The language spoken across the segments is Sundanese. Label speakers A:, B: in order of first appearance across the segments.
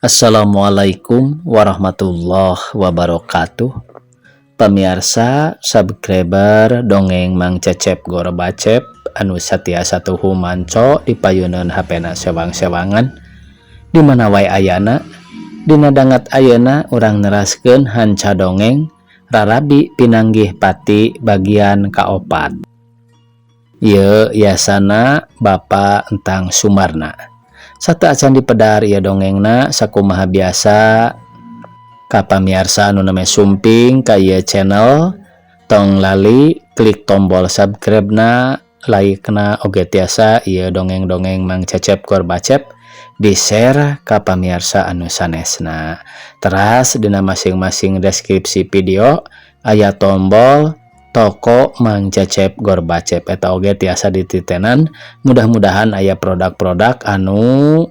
A: Assalamualaikum warahmatullahi wabarakatuh. Pemirsa, subscriber dongeng Mang Cecep Gorbacep anu satiasa tuhu manco di payunan HP-na sewang-sewangan di mana wae ayana. Dina dangat ayeuna urang neraskeun hanca dongeng Rarabi Pinanggih Pati bagian kaopat. Ieu yasana Bapak Entang Sumarna. Sateuacan dipedar ieu dongengna, sakumaha biasa ka pamiarsa anu nembe sumping ka ieu channel, tong lali klik tombol subscribe na, like na, oge tiasa ieu dongeng-dongeng Mang Cecep Gorbacep di share ka pamiarsa anu sanesna. Teras dina masing-masing deskripsi video aya tombol toko Mang Cecep Gorbacep, eta oge tiasa dititenan. Mudah-mudahan aya produk-produk anu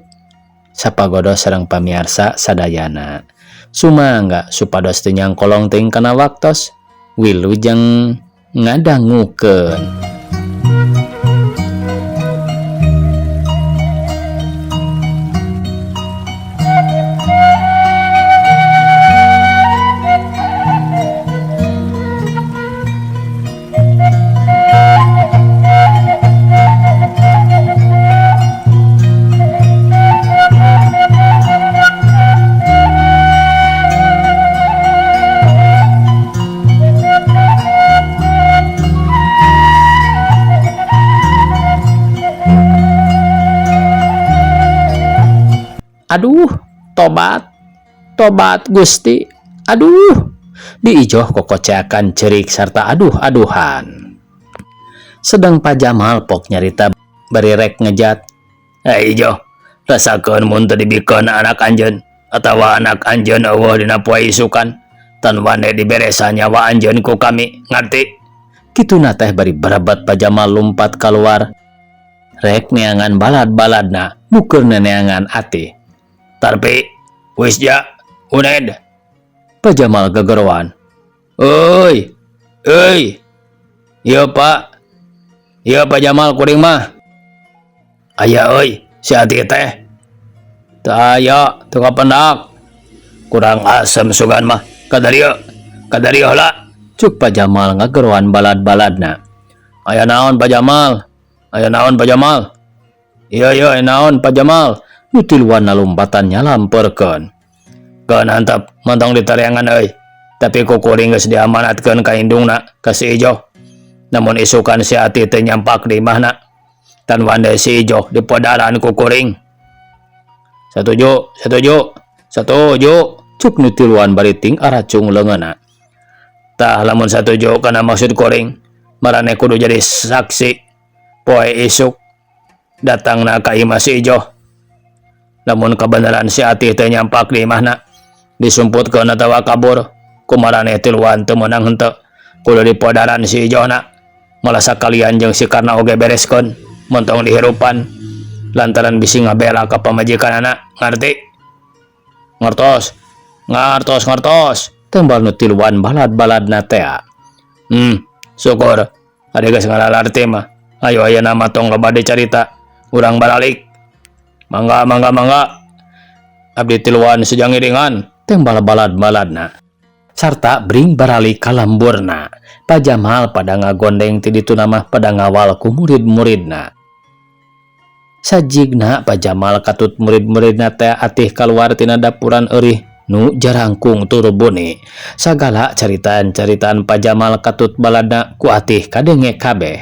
A: sapagodos sareng pamiarsa sadayana. Sumangga supados teu nyangkolong teuing kana waktos. Wilujeng ngadangukeun. Aduh, tobat, tobat Gusti. Aduh, Bi Ijoh kokoceakan cerik serta aduh-aduhan. Sedang Pak Jamal pok nyarita bari rek ngejat.
B: Hey Ijoh, rasakeun mun teu dibikeun anak anjeun atawa anak anjeun euweuh dina poe isukan. Tan wande diberesa nyawa anjeun ku kami, ngarti?
A: Kituna teh bari barabat Pak Jamal lumpat keluar. Rek neangan balad-baladna, muker neangan ati.
B: Tarpi, Wisja, Uned.
A: Pak Jamal gegeroan.
B: Oi, oi. Iya Pak. Iya Pak Jamal kuring mah. Aya euy, si Ati teh. Teu aya, teu kapendak. Kurang asem sugan mah. Kadarieu, kadarieu heula.
A: Cuk Pak Jamal ngageroan balad-baladna.
B: Aya naon Pak Jamal? Aya naon Pak Jamal? Iya iya aya naon Pak Jamal?
A: Nu tiluan lompatan nyalamperkeun.
B: Keun antep montong ditareangan euy. Tapi ku kuring geus diamanatkeun ka indungna ka si Ijoh. Namun isukan si Ati teu nyampak di imahna. Tan wande si Ijoh dipodaran ku kuring. Satuju, satuju, satuju.
A: Cuk nu tiluan bari ting aracung leungeunna.
B: Tah lamun satuju kana maksud kuring, marane kudu jadi saksi poe isuk datangna ka imah si Ijoh. Lamun kebenaran si Ati teu nyampak di imahna, disumputkeun atawa kabur, kumarane tiluan teu meunang henteu, kudu dipodaran si Ijohna. Malah sakalian jeung si Karna oge bereskeun, montong dihirupan lantaran bisi ngabela ka pamajikanana, ngarti? Ngartos, ngartos, ngartos.
A: Tembal nu tiluan balad-baladna tea.
B: Syukur. Ari geus ngalalarti mah. Ayo ayeuna mah tong loba dicarita. Urang baralik. Mangga, mangga, mangga. Abdi tiluan sejang iringan.
A: Tembal balad-baladna. Sarta bring baralik ka lemburna. Pak Jamal pada ngagondeng ti dituna mah pada ngawal ku murid-muridna. Sajigna Pak Jamal katut murid-muridna teh atih kaluar tina dapuran eurih nu jarangkung turubuni. Sagala caritaan-caritaan Pak Jamal katut baladna ku atih kadenge kabeh.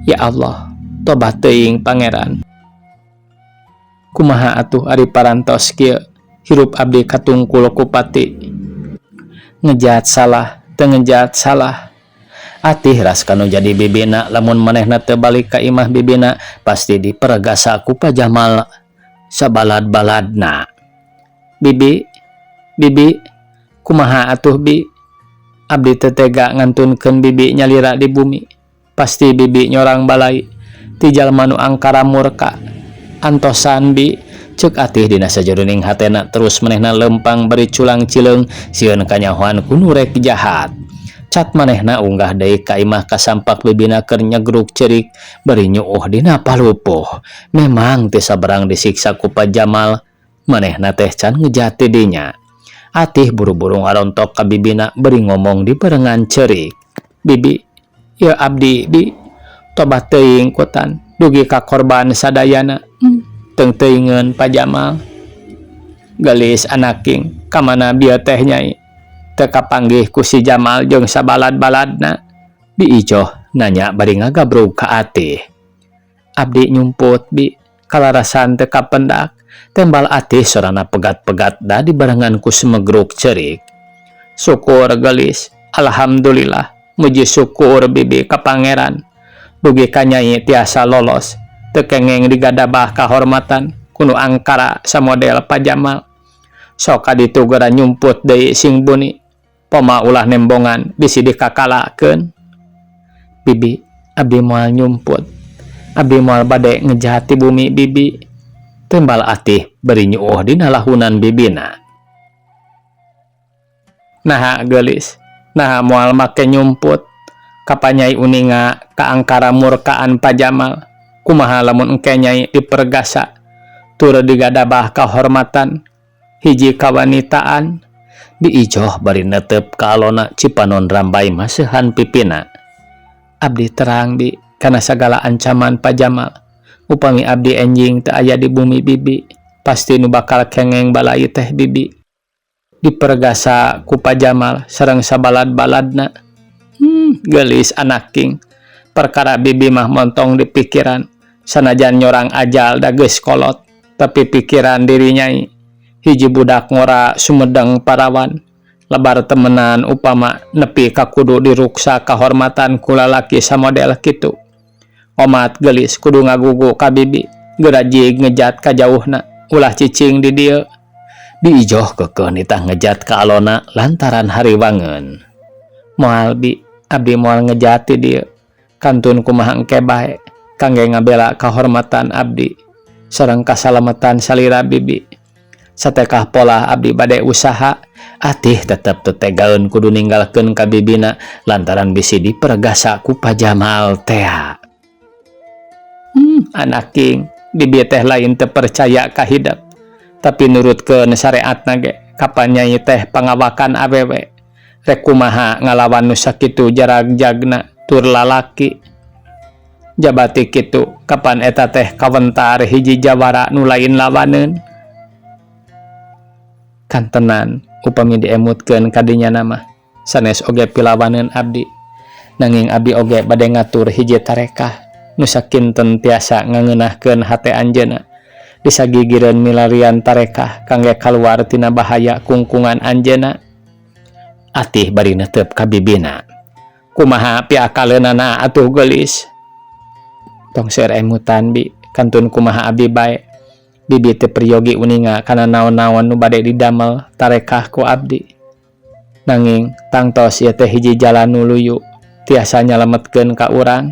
A: Ya Allah, tobat teuing pangeran. Kumaha atuh ari parantos kieu hirup abdi katungkul ku pati. Ngejat salah, teu ngejat salah. Atih ras kanu jadi bibina, lamun manehna teu balik ka imah bibina pasti dipergasa ku Pak Jamal sabalad-baladna. Bibi, bibi, kumaha atuh bi? Abdi teu tega ngantunkeun bibi nyalira di bumi. Pasti bibi nyorang balai ti jalma nu angkara murka. Antosan bi, cek atih dina sajeroning hatena terus manehna lempang bari culang cileung sieun kanyahoan ku nu rek jahat. Cat manehna unggah deui ka imah kasampak bibina keur nyegruk cerik bari nyuuh dina palupuh. Memang teu sabarang disiksa ku Pak Jamal Manehna teh can ngejat ti dinya. Atih buru-buru ngarontok ka bibina bari ngomong dibarengan ceurik. Bibi, ieu abdi bi, tobat teuing kutan dugi ka korban sadayana. Teung-teuingeun Pa Jamal. Geulis anaking, kamana bieu teh nyai? Teu kapanggih ku si Jamal jeung sabalad-baladna. Bi Ijoh nanya bari ngagabrug ka Atih. Abdi nyumput bi, kalarasan teu kapendak. Tembal Atih sorana pegat-pegat da dibarengan ku semegruk ceurik. Syukur geulis, alhamdulillah, muji syukur bibi ka pangeran. Dugi ka nyai tiasa lolos, teu kengeng digadabah kahormatan ku nu angkara samodel Pa Jamal. Sok ka ditu geura nyumput deui sing buni. Poma ulah nembongan bisi dikakalakeun. Bibi, abdi moal nyumput. Abdi moal bade ngejat ti bumi bibi. Tembal Atih bari nyuuh dina lahunan bibina. Naha geulis, naha moal make nyumput. Kapan nyai uninga kaangkara murkaan Pa Jamal. Kumaha lamun engke nyai dipergasa tur digadabah kahormatan hiji kawanitaan. Bi Ijoh bari netep ka alona cipanon rambay maseuhan pipina. Abdi terang bi kana sagala ancaman Pa Jamal. Upami abdi enjing teu aya di bumi bibi, pasti nu bakal kengeng balai teh bibi. Dipergasa ku Pa Jamal sareng sabalad-baladna. Geulis anaking. Perkara bibi mah montong di pikiran. Sanajan nyorang ajal da geus kolot, tapi pikiran diri nyai. Hiji budak ngora sumedeng parawan. Lebar temenan upama nepi ka kudu diruksa kahormatan ku lalaki samodel kitu. Omat geulis kudu ngagugu ka bibi, geura jig ngejat ka jauhna, ulah cicing di dieu. Bi Ijoh keukeuh nitah ngejat ka alona lantaran hariwangeun. Moal bi, abdi moal ngejat ti dieu. Kantun kumaha engke bae, kangge ngabela kahormatan abdi sareng kasalametan salira bibi. Satekah polah abdi bade usaha, Atih tetep teu tegaeun kudu ninggalkeun ka bibina lantaran bisi dipergasa ku Pa Jamal tea. Anaking, bibi teh lain teu percaya ka hidep, tapi nurutkeun sareatna ge kapan nyai teh pangawakan awewe. Rek kumaha ngalawan nu sakitu jaragjagna tur lalaki. Jabati kitu kapan eta teh kawentar hiji jawara nu lain lawaneun. Kantenan upami diemutkeun kadinya mah sanes oge pilawaneun abdi. Nanging abdi oge bade ngatur hiji tarekah nu sakinten tiasa ngangeunahkeun hate anjeunna. Disagigireun milarian tarekah kangge kaluar tina bahaya kungkungan anjeunna. Atih bari netep ka bibina. Kumaha piakaleunana atuh geulis. Tong seueur emutan bi, kantun kumaha abdi bae. Bibi teu peryogi uninga kana naon-naon nu bade didamel tarekah ku abdi. Nanging tangtos ieu teh hiji jalan nu luyu tiasa nyalametkeun ka urang.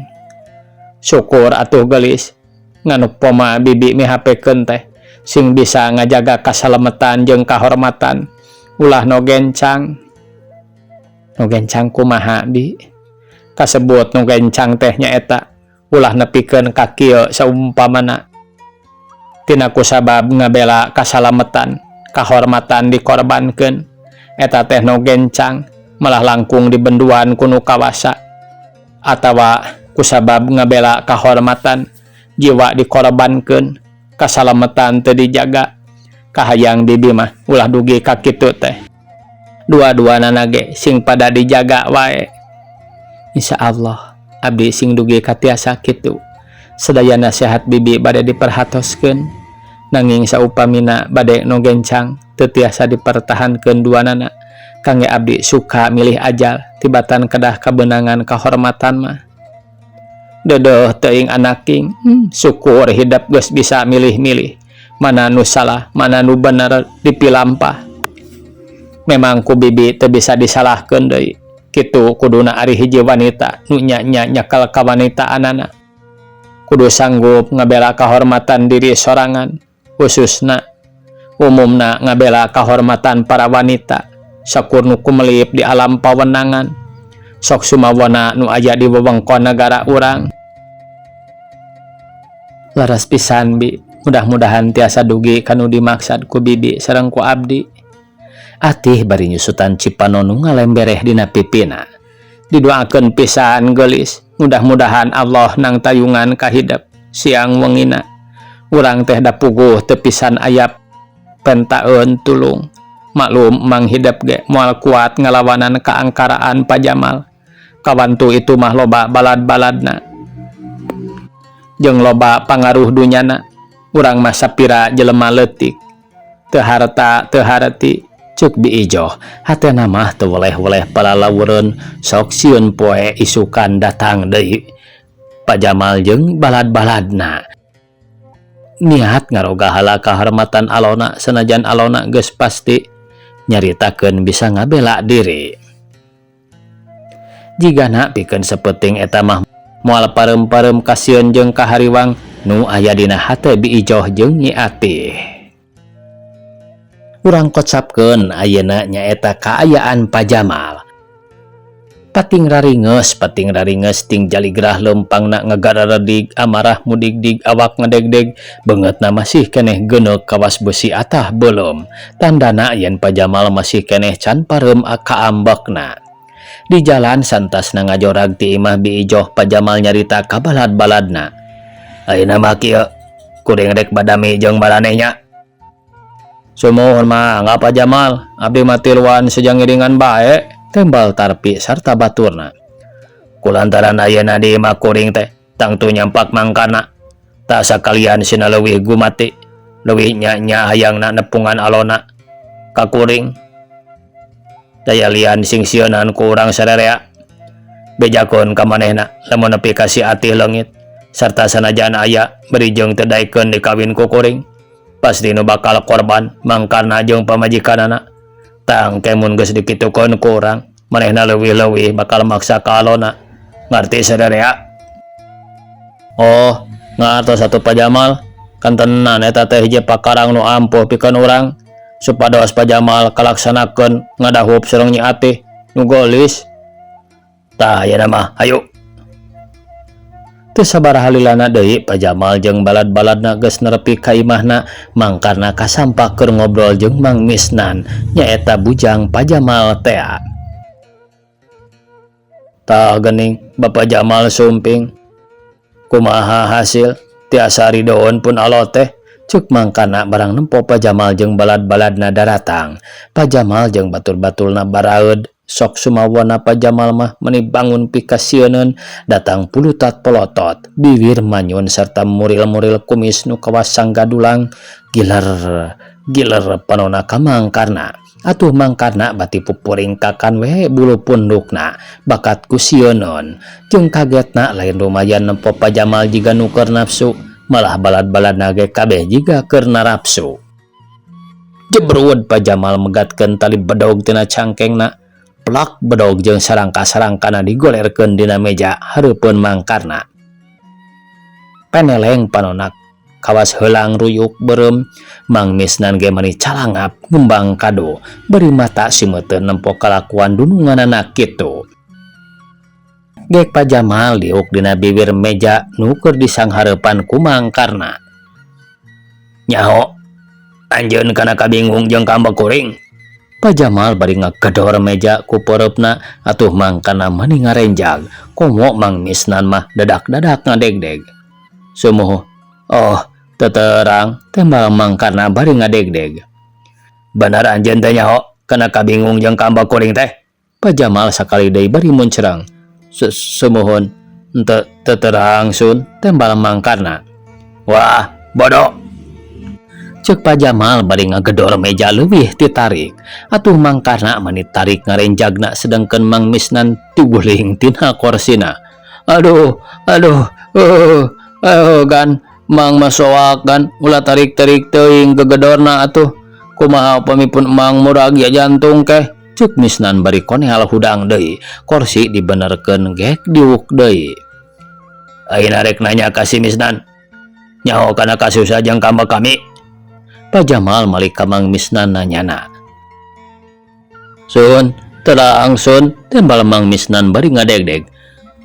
A: Syukur atuh geulis, ngan poma bibi mihapekeun teh sing bisa ngajaga kasalametan jeung kahormatan ulah nu gencang. Nu gencang kumaha bi? Kasebut nu gencang teh nyaeta ulah nepikeun ka kieu saumpamana. Tina kusabab ngabela kasalametan, kahormatan dikorbankeun, eta teh nu gencang malah langkung dibenduan ku nu kawasa. Atawa kusabab ngabela kahormatan, jiwa dikorbankeun, kasalametan teu dijaga. Kahayang bibi mah ulah dugi ka kitu teh. Dua-duana ge sing pada dijaga wae. Insyaallah abdi sing dugi ka tiasa kitu. Sadaya nasihat bibi bade diperhatoskeun, nanging saupamina bade nu gencang teu tiasa dipertahankeun duanana. Kangge abdi suka milih ajal tibatan kedah kabeunangan kahormatan mah. Deudeuh teuing anaking, syukur hidep geus bisa milih-milih mana nu salah, mana nu bener dipilampah. Memang ku bibi teu bisa disalahkeun deui. Kitu kuduna ari hiji wanita nu nya-nya nyekel kawanitaanana. Kudu sanggup ngabela kahormatan diri sorangan, khususna umumna ngabela kahormatan para wanita sakur nu kumelip di alam pawenangan. Sok sumawona nu aya di wewengkon negara urang. Laras pisan bi, Mudah-mudahan tiasa dugi ka nu dimaksad ku bibi sareng ku abdi. Atih bari nyusutan cipanon nu ngalembereh dina pipina. Didoakeun pisan geulis, mudah-mudahan Allah nangtayungan kahidep siang wengina. Urang teh da puguh teu pisan aya pentaeun tulung. Maklum mang hidep ge moal kuat ngalawanan kaangkaraan Pa Jamal. Kawantu itu mah loba balad-baladna. Jeung loba pangaruh dunyana. Urang mah sapira jelema leutik. Teu harta teu harti cuk Bi Ijoh. Hatena mah teu weleh-weleh palalawureun sok sieun poe isukan datang deui Pa Jamal jeung balad-baladna. Niat ngaroga hala kahormatan Alona sanajan Alona geus pasti nyaritakeun bisa ngabela diri. Jigana pikeun sapeuting eta mah moal pareum-pareum kasieun jeung kahariwang nu aya dina hate Bi Ijoh jeung Nyi Atih. Urang kocapkeun ayeuna nyaeta kaayaan Pa Jamal. Pating raringes ting jaligrah leumpangna ngagararedig amarah mudigdig awak ngedegdeg beungeutna masih keneh geuneuk kawas beusi atah beuleum tandana yen Pa Jamal masih keneh can pareum kaambekna. Di jalan santasna ngajorag ti imah Bi Ijoh Pa Jamal nyarita ka balad-baladna. Ayeuna mah kieu kuring rek badami jeung maraneh nya. Sumuhun mangga Pa Jamal, abdi mah tiluan seja ngiringan bae, tembal Tarpi sarta baturna. Kulantaran ayeuna di imah kuring teh tangtu nyampak mangkana. Tah sakalian sina leuwih gumati, leuwih nya-nya hayangna nepungan alona ka kuring. Daya lian sing sieunan ku urang sarerea. Bejakeun ka manehna lamun nepi ka si Atih leungit sarta sanajan aya beri jeung teu daekeun dikawin ku kuring. Pasti nu bakal korban mangkana jeung pamajikanana. Tang kemun geus dikitukeun ku urang, manehna leuwih-leuwih bakal maksa ka alona. Ngarti sarerea? Oh, ngartos atuh Pa Jamal. Kantenan eta teh hiji pakarang nu ampuh pikeun urang supados Pa Jamal kalaksanakeun ngadahup sareng Nyi Atih nu geulis. Tah ayeuna mah hayu. Teu sabaraha lilana deui Pa Jamal jeung balad-baladna geus nerepi ka imahna mangkarna kasampak keur ngobrol jeung Mang Misnan nyaeta bujang Pa Jamal tea. Tah geuning Bapa Jamal sumping. Kumaha hasil tiasa ridoeun pun alo teh cuk mangkana barang nempo Pa Jamal jeung balad-baladna daratang. Pa Jamal jeung batur-baturna baraeud sok sumawona Pa Jamal mah meni bangun pikasieuneun datang pulutat polotot biwir manyun serta muril-muril kumis nu kawas sanggadulang giler giler panona ka mangkarna. Atuh mangkarna bati pupuringkakan we bulu pundukna bakat ku sieuneun jeung kagetna lain lumayan nempo Pa Jamal jiga nu keur nafsu malah balad-baladna ge kabeh jiga keur narapsu. Jebrud Pa Jamal megatkeun tali bedog tina cangkengna plak bedog jeung sarangka-sarangkana digolerkeun dina meja hareupeun mangkarna. Peneleng panona kawas heulang ruyuk beureum Mang Misnan ge mani calangap ngembang kado bari mata simeuteun nempo kalakuan dununganana kitu. Gek Pa Jamal diuk dina bibir meja nu keur disanghareupan ku mangkarna. Nyaho anjeun kana kabingung jeung kambek kuring. Pa Jamal bari ngagedor meja ku peureupna atuh mangkana mani ngarenjag komo Mang Misnan mah dadak-dadak ngadegdeg. Sumuh oh teterang tembal mangkana bari ngadegdeg. Bener anjeun teh nyaho kana kabingung jeung kambek kuring teh. Pa Jamal sakali deui bari muncerang. Sumuhun henteu teterang sun tembal mangkarna. Wah bodoh. Cek Pa Jamal bari ngagedor meja leuwih titarik. Atuh mangkarna mani tarik ngarenjagna sedengkeun Mang Misnan tiguling tina korsina. Aduh, aduh, gan Mang masoak gan ulah tarik-tarik teuing gegedorna atuh. Kumaha upami pun Mang murag ya jantung keh. Cek Misnan bari konehal hudang deui. Korsi dibenerkeun gek diuk deui. Ayeuna rek nanya ka si Misnan. Nyaho kana kasusah jeung kambek kami. Pa Jamal malik ka Mang Misnan nanyana. Sun, terang sun, tembal Mang Misnan bari ngadegdeg.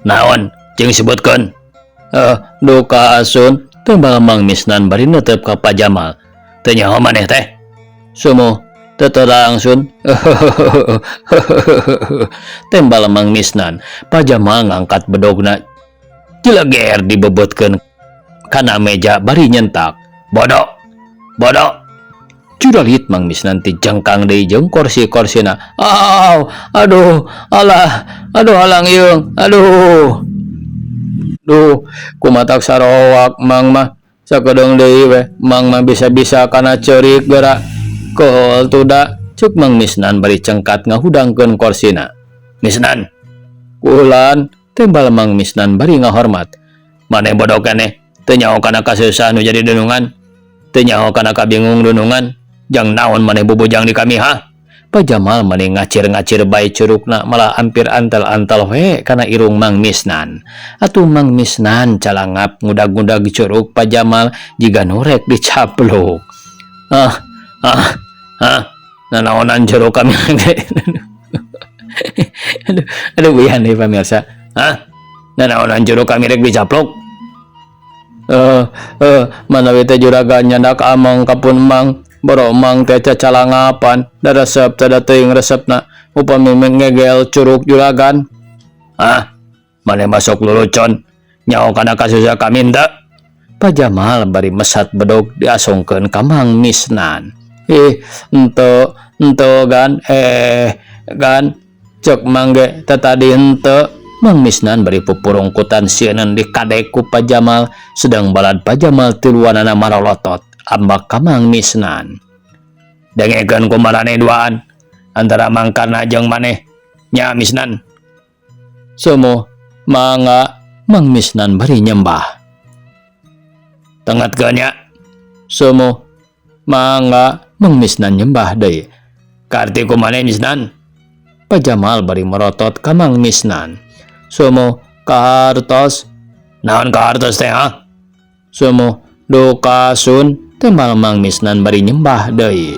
A: Naon, jeung sebutkeun. Duka sun,
B: Tembal Mang Misnan bari neuteup ka Pak Jamal. Teu nyaho maneh teh? Sumuh, teu terang Sun. Tembal Mang Misnan. Pak Jamal ngangkat bedogna. Jileger dibebetkeun kana meja bari nyentak. Bodoh. Bodoh. Juralit Mang Misnan dijengkang deui jeung korsi-korsina. Aw, aduh, alah, aduh halang yeung, aduh. Duh, kumatak saroak Mang mah. Sakedeung deui we, Mang mah bisa-bisa kana ceurik geura. Kohol tuda, cek Mang Misnan bari cengkat ngahudangkeun korsina. Misnan, kulan, tembal Mang Misnan bari ngahormat. Maneh bodoh keneh, teu nyaho kana kasusah nu jadi dunungan. Teu nyaho kana kabingung dunungan. Jang naon maneh bubujang di kami ha? Pak Jamal maneh ngacir-ngacir bae curukna malah hampir antal-antal we kana irung Mang Misnan. Atuh Mang Misnan calangap ngudag-ngudag curuk Pak Jamal jiga nu rek dicapluk. Ah, ah, ah, nanaonan curuk kami. Aduh, aduh buyan nih pemirsa. Hah? Nanaonan curuk kami rek dicaplok? Eh, eh, manawi teh juragan nyandak ameng ka pun Mang. Boro Mang teh cacalangapan, da resep teh da teuing resepna upami ngegel curuk juragan. Ah, maneh masuk lulucon, nyaho kana kasusah kami henteu? Pak Jamal bari mesat bedog diasongkeun ka Mang Misnan. Ih, henteu, henteu gan, eh, gan, cek Mang ge teh tadi henteu. Mang Misnan bari pupurungkutan sieun dikadek ku Pak Jamal, sedang balad Pak Jamal tiluanana marolotot ambak ka Mang Misnan. Dengekeun ku maraneh duaan antara Mang Karna jeung maneh nya Misnan. Sumuh, mangga. Mang Misnan bari nyembah. Tengetkeun nya. Sumuh, mangga. Mang Misnan nyembah deui. Kaarti ku maneh Misnan? Pak Jamal bari merotot ka Mang Misnan. Sumuh, kahartos. Naon kahartos teh ha? Sumuh, duka Sun. Tembal Mang Misnan bari nyembah deui.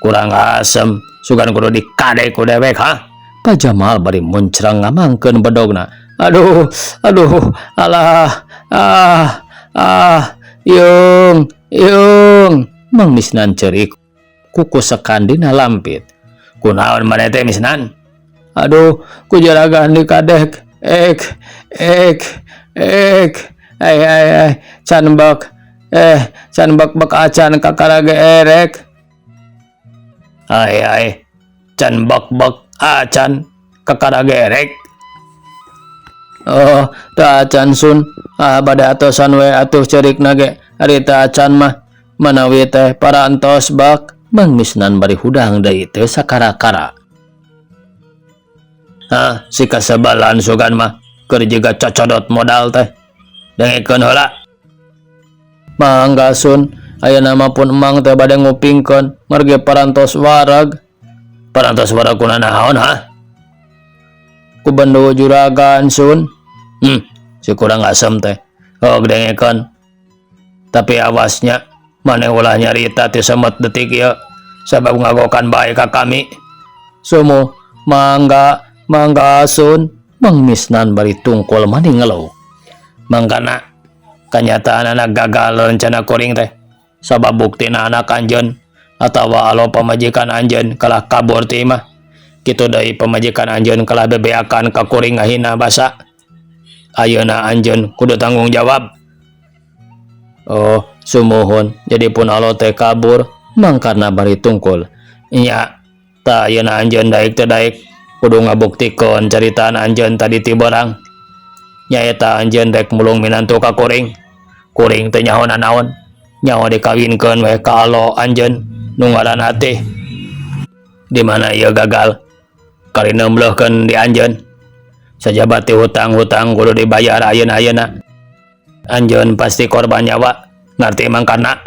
B: Kurang asem, sugan kudu dikadek ku dewek ha? Pak Jamal bari muncrang ngamangkeun bedogna. Aduh, aduh, alah, ah, ah, yung, yung. Mang Misnan cerik kukusekan dina lampit. Kunaon maneh teh Misnan? Aduh, ku juragan dikadek. Ek, ek, ek, ay, ay, ay, can bak, eh, can bak bak acan kakara ge erek. Ay, ay, can bak bak acan kakara ge erek. Oh, teu acan Sun. Ah, bade atosan we atuh cerikna ge. Ari teu acan mah manawi teh parantos bak. Mang Misnan bari hudang deui teu sakara-kara. Hah, si kasebalan sugan mah keur jiga cocodot modal teh. Dengekeun heula. Mangga Sun, ayeuna mah pun Emang teh bade ngupingkeun margi parantos wareg. Parantos wareg kuna naon ha? Ku bendu juragan Sun. Si kurang asem teh. Oh, dengekeun. Tapi awasnya maneh ulah nyarita ti semet detik ieu sabab ngagokan bae ka kami. Sumuh, mangga, mangga Sun. Mang Misnan bari tungkul maning ngeluh. Mangkana kanyataan anak gagal rencana kuring teh. Sabab buktina anak anjeun atawa alo pamajikan anjeun kalah kabur ti imah. Kitu deui pamajikan anjeun kalah bebeakan ka kuring ngahina basa. Ayeuna anjeun kudu tanggung jawab. Oh, sumuhun, jadi pun alo teh kabur, mangkarna bari tungkul. Nya, tah ayeuna anjeun daek teu daek kudu ngabuktikeun caritaan anjeun tadi ti beurang. Nyaeta anjeun rek mulung minantu ka kuring. Kuring teu nyaho nanaon. Nyaho dikawinkeun we ka alo anjeun nu ngaran Atih. Di mana ieu gagal kali nemblehkeun di anjeun. Sajaba ti hutang-hutang kudu dibayar ayeuna-ayeuna. Anjeun pasti korban nyawa, ngarti Mangkarna?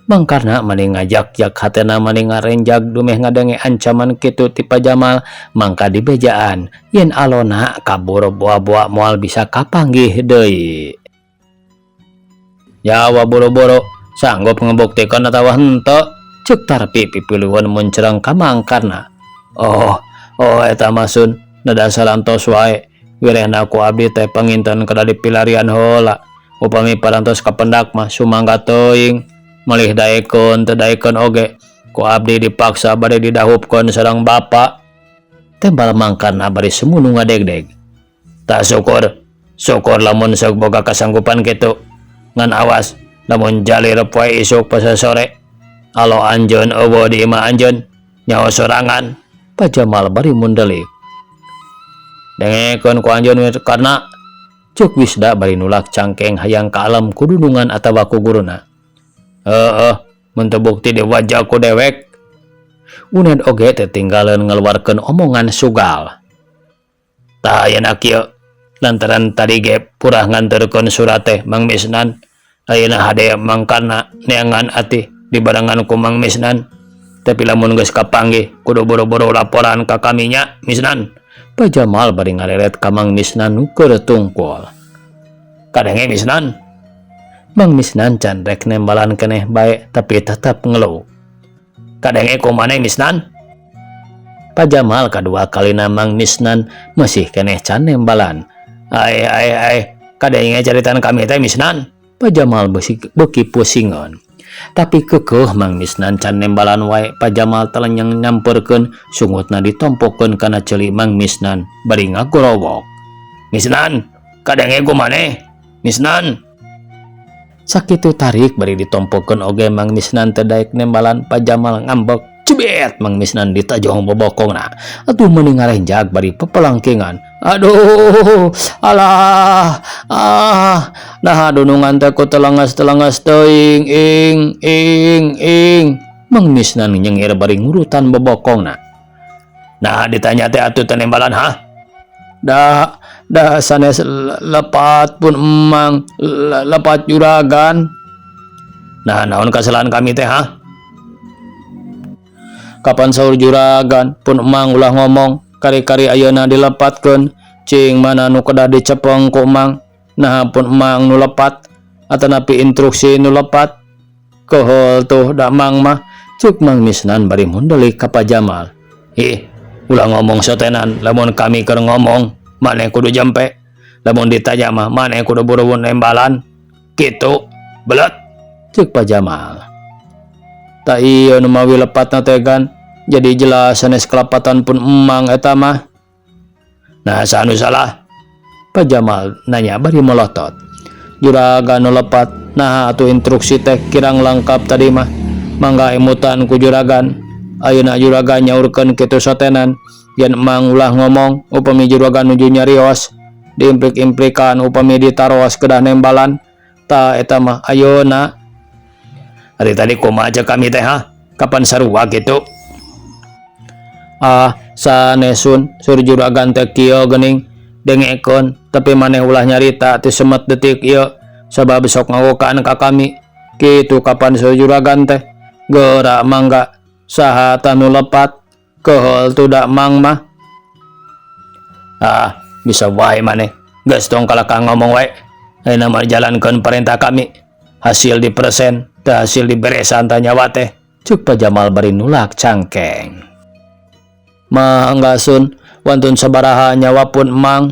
B: Mangkarna mani ngajak-jak hatena mani ngarenjag dumeh ngadenge ancaman kitu ti Pak Jamal, mangka dibejaan yen alona kabur boa-boa moal bisa kapanggih deui. Jawa boro-boro sanggup ngebuktikeun atawa henteu, ceuk Tarpi pipilueun muncrang ka Mangkarna. Oh, oh eta mah Sun, nada sarantos wae. Wirehna ku abdi teh panginten kada dipilarian heula. Upami parantos kapendak mah sumangga teuing malih daekeun teu daekeun oge ku abdi dipaksa bade didahupkeun sareng bapa. Tembal Mang Karna bari sumunu ngadegdeg. Tah syukur, syukur lamun sok boga kasanggupan kitu. Ngan awas lamun jalir poe isuk pasasore alo anjeun euweuh di imah anjeun nyaho sorangan. Pak Jamal bari mundelik. Dengekeun ku anjeun Karna, cuk Wisda bari nulak cangkeng hayang ka alam ku dunungan atawa ku guruna. Heeh, mun teu bukti diwajah ku dewek. Uned oge teu tinggaleun ngaluarkeun omongan sugal. Tah ayeuna kieu, lantaran tadi ge purah nganterkeun surat teh Mang Misnan, ayeuna hade Mang Karna neangan atih dibarengan ku Mang Misnan. Tapi lamun geus kapanggih kudu buru-buru laporan ka kami nya Misnan. Pak Jamal bari ngareret ka Mang Misnan nu keur tungkul. Kadenge Misnan. Mang Misnan can rek nembalan keneh bae tapi tetap ngeluh. Kadenge ku maneh Misnan. Pak Jamal kadua kalina Mang Misnan masih keneh can nembalan. Ae ae ae, kadenge caritaan kami teh Misnan. Pak Jamal beuki pusingeun. Tapi keukeuh Mang Misnan can nembalan wae, Pak Jamal telenyeng nyamperkeun sungutna ditompokeun kana ceuli Mang Misnan bari ngagorowok. Misnan, kadenge ku maneh? Misnan. Sakitu tarik bari ditompokeun oge Mang Misnan teu daek nembalan, Pak Jamal ngambek. Cibet Mang Misnan ditajong bobokongna. Atuh meuni ngarenjag bari pepelangkingan. Aduh, alah, ah, nah dunungan teh ku telengas-telengas teuing, ing, ing, ing. Mang Misnan nyengir bari ngurutan bobokongna. Nah, ditanya teh atuh teu nembalan, hah? Da, da sanes lepat pun emang, lepat juragan. Nah, naon kesalahan kami teh, hah? Kapan saur juragan pun emang ulah ngomong, kari-kari ayeuna dilepatkeun, cing mana nu kedah dicepeng ku emang. Nah pun emang nu lepat atanapi instruksi nu lepat. Kohol tuh da mang mah, cuk Mang Misnan bari mundelik ka Pak Jamal. Ih, ulah ngomong sotenan, lamun kami keur ngomong, maneh kudu jampe. Lamun ditanya mah maneh kudu buru-buru nembalan. Kitu, belet, cuk Pak Jamal. Tak iya nu mawi lepatna teh gan, jadi jelas sanes kelepatan pun emang eta mah. Nah, saha nu salah? Pak Jamal nanya bari melotot. Juragan nu lepat, nah atuh instruksi teh kirang lengkap tadi mah. Mangga emutan ku juragan. Ayeuna juragan nyaurkeun kitu sotenan, yen emang ulah ngomong upami juragan nuju nyarios, diimplik-implikan upami ditaros kedah nembalan. Ta eta mah ayeuna. Ari tadi kumaha cek kami teh, ha? Kapan sarua kitu? Ah, sanesun sur juragan teh kieu geuning, dengekeun tapi maneh ulah nyarita ti semet detik ieu sabab sok ngawokaan ka kami. Kitu kapan sur juragan teh? Geura mangga saha tah nu lepat? Keuheul tuh da mang mah. Ah, bisa wae maneh. Geus tong kalakah ngomong wae. Ayeuna mah jalankeun perintah kami. Hasil dipersen, teu hasil diberesan tah nyawa teh. Cuk Pak Jamal bari nulak cangkeng. Mangga sun, wantun sabaraha nyawa pun emang.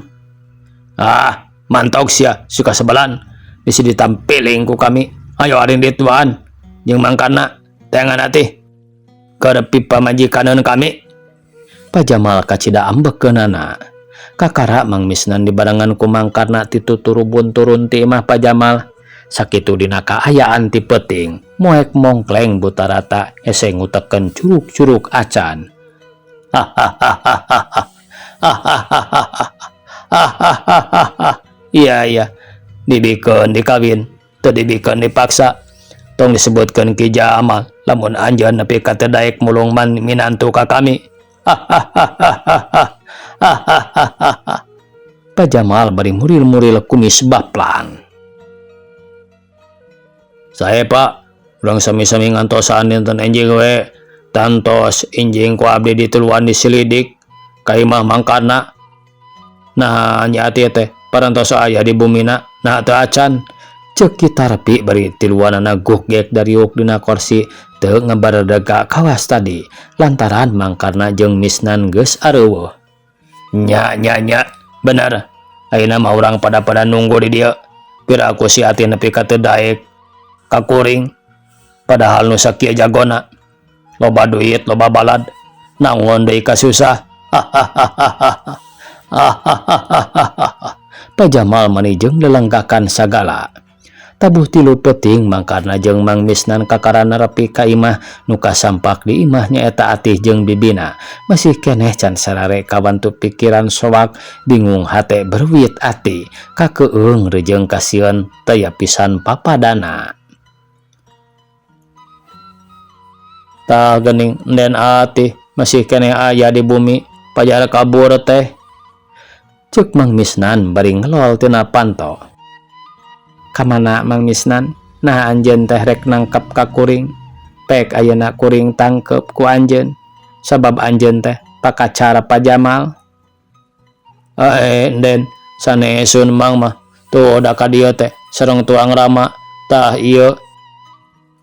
B: Ah, mantok sia, suka sebelan. Bisi ditampiling ku kami. Ayo aring dituan. Jeung mangkana teangan atih. Keur pipamajikaneun kami. Pak Jamal kacida ambekeunana. Kakara Mang Misnan dibarengan ku Mang Karna tituturubun turun ti imah Pak Jamal. Sakitu dina kaayaan ti peuting, moek mongkleng buta rata hese nguteken curug-curug acan. Hahaha. Iya iya, dibikeun dikawin, teu dibikeun dipaksa. Tong disebutkeun Ki Jamal lamun anjeun nepi ka teu daek mulung man minantu ka kami. Hahaha. Pak Jamal bari muril-muril kumis baplang. Sae Pak, urang sami-sami ngantosan dinten enjing we. Tantos injing ku abdi dituluan diselidik ka imah Mangkarna. Nah nya ati teh parantos aya di bumina, nah teu acan. Ceuk Ki Tarpi bari tiluanana gugek dariuk dina korsi teu ngabaredega kawas tadi lantaran Mangkarna jeung Misnan geus areuweuh. Nya nya nya, bener. Ayeuna mah urang pada-pada nunggu di dieu. Piraku si Atih nepi ka teu daek ka kuring padahal nu sakieu jagona loba duit loba balad naon deui kasusah hahahahaha hahahahaha Pak Jamal mani jeung lelenggakan sagala. Tabuh tilu peuting mangkarna jeung Mang Misnan kakara nerepi ka imah nu kasampak di imah nyaeta Atih jeung bibina masih keneh can sarare kawantu pikiran soak bingung hate berwit ati kakeung rejeung kasieun taya pisan papadana. Tah geuning enden Atih masih keneh aya di bumi pajar kabur teh. Cek Mang Misnan bari ngelol tina panto. Kamana Mang Misnan? Nah anjeun teh rek nangkep ka kuring. Pek ayeuna kuring tangkep ku anjeun. Sabab anjeun teh pakacara Pa Jamal. Ae enden sanesun Mang mah tuh da ka dieu teh sareng tuang rama tah ieu.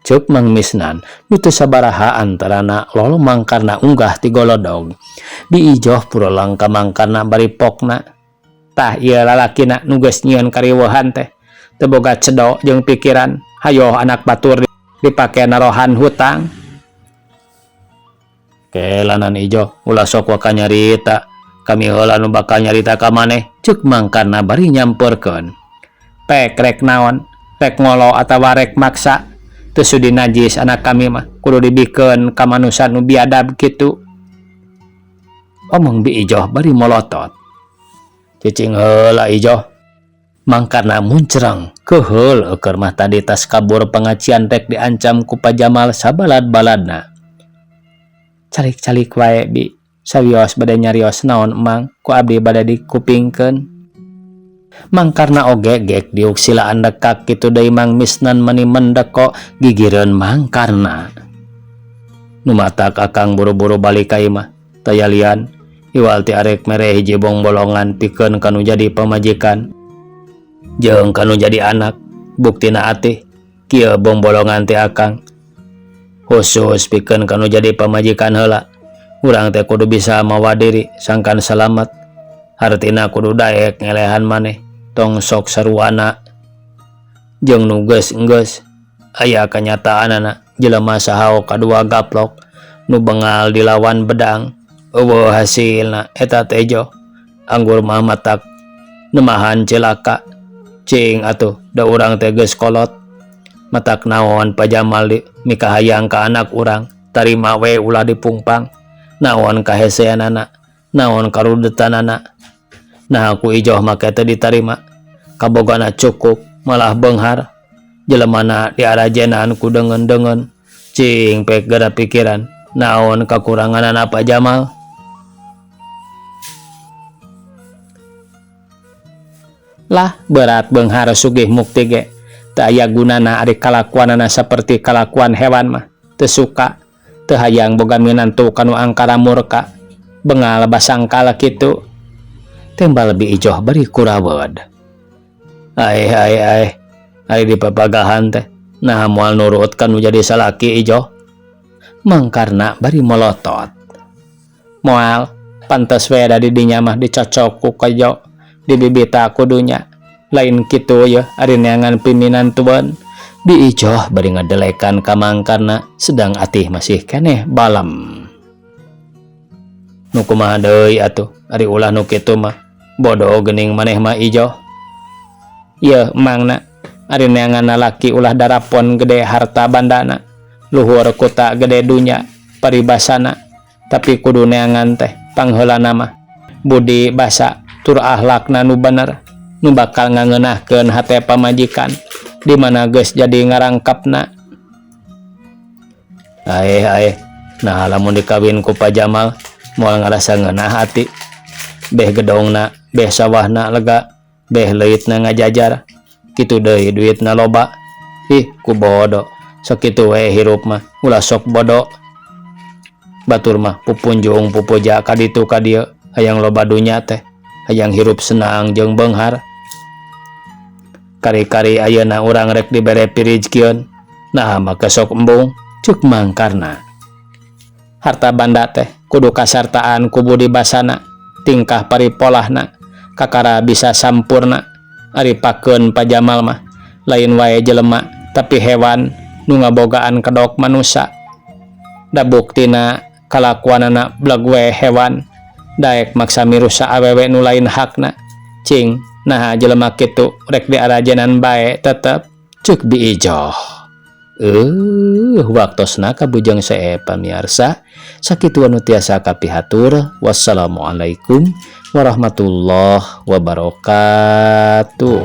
B: Ceuk Mang Misnan nu teu sabaraha antarana lolomang karna unggah ti golodog. Bi Ijoh purelang ka mangkarna bari pokna. Tah ieu lalakina nu geus nyieun kariweuhan teh. Teu boga cedo jeung pikiran, hayoh anak batur dipake narohan hutang. Kelanan Ijoh, ulah sok waka nyarita. Kami heula nu bakal nyarita ka maneh, ceuk mangkarna bari nyampeurkeun. Pek rek naon, rek ngolo atawa rek maksa. Teu sudi najis anak kami mah, kudu dibikeun ka manusa nu biadab kitu. Omong Bi Ijoh bari molotot. Cicing heula Ijoh. Mangkarna muncreng, keuheul eukeun mah tadi tas kabur pangacian rek diancam ku Pa Jamal sabalad-baladna. Calik-calik wae Bi, sawios bade nyarios naon emang ku abdi bade dikupingkeun. Mangkarna oge gek diuk silaan dekak kitu deui Mang Misnan mani mendeko gigireun mangkarna. Nu matak akang buru-buru balik ka imah, taya lian iwal ti arek mere hiji bongbolongan pikeun kanu jadi pamajikan jeung kanu jadi anak. Buktina atih kieu bongbolongan ti akang khusus pikeun kanu jadi pamajikan heula. Urang teh kudu bisa mawa diri sangkan salamet, hartina kudu daek ngelehan maneh, tong sok saruana jeung nu geus-geus. Aya kanyataanana jelema saha kadua gaplok nu bengal dilawan bedang eueuh hasilna eta teh jo. Anggur mah matak nemahan cilaka. Cing atuh da urang teh geus kolot. Matak naon Pa Jamal di mikahayang ka anak urang, tarima we ulah dipungpang. Naon kaheseanana, naon karudetanana. Nah ku Ijoh make teu ditarima. Kabogana cukup malah beunghar. Jelemana diarajenan ku deungeun-deungeun. Cing pek gara pikiran naon kakuranganana Pa Jamal. Lah berat beunghar sugih mukti ge teu aya gunana ari kalakuanana saperti kalakuan hewan mah. Teu suka teu hayang boga minantu kanu angkara murka bengal basangkal kitu. Tembal Bi Ijoh bari kurawed. Aeh aeh aeh ari dipapagahan teh naha moal nurut kanu jadi salaki Ijoh. Mangkarna bari molotot. Moal pantes we da di dinya mah dicocok ku kejo dibibita kudunya. Lain kitu yeuh ari neangan piminantueun. Bi Ijoh bari ngadelekan ka mangkarna sedang atih masih keneh balem. Nu kumaha deui atuh ari ulah nu kitu mah bodoh geuning maneh mah Ijoh. Yeuh mangna ari neangan lalaki ulah darapon gede harta bandana, luhur kuta gede dunya paribasana, tapi kudu neangan teh pangheulana mah budi basa tur ahlakna nu bener nu bakal ngangeunahkeun hate pamajikan di mana geus jadi ngarangkapna. Aeh aeh nah lamun dikawin ku Pa Jamal moal ngarasa ngeunah ati, beh gedongna beh sawahna lega beh leuitna ngajajar kitu deui duitna loba. Ih ku bodo sakitu we hirup mah ulah sok bodo. Batur mah pupunjung pupuja ka ditu ka dieu hayang loba dunya teh hayang hirup senang jeung beunghar. Kari-kari ayeuna urang rek dibere pirijkieun nah maka sok embung. Ceuk mangkarna. Harta banda teh kudu kasartaan ku budi basana, tingkah paripolahna kakara bisa sampurna.
A: Ari pakeun Pa Jamal mah lain wae jelema tapi hewan nu ngabogaan kedok manusa. Da buktina kalakuanana bleg we hewan daek maksa mirusa awewe nu lain hakna. Cing naha jelema kitu rek diarajenan bae tetep cek Bi Ijoh. Waktosna kabujeng seep pamiarsa, sakitu anu tiasa kapihatur. Wassalamualaikum warahmatullahi wabarakatuh.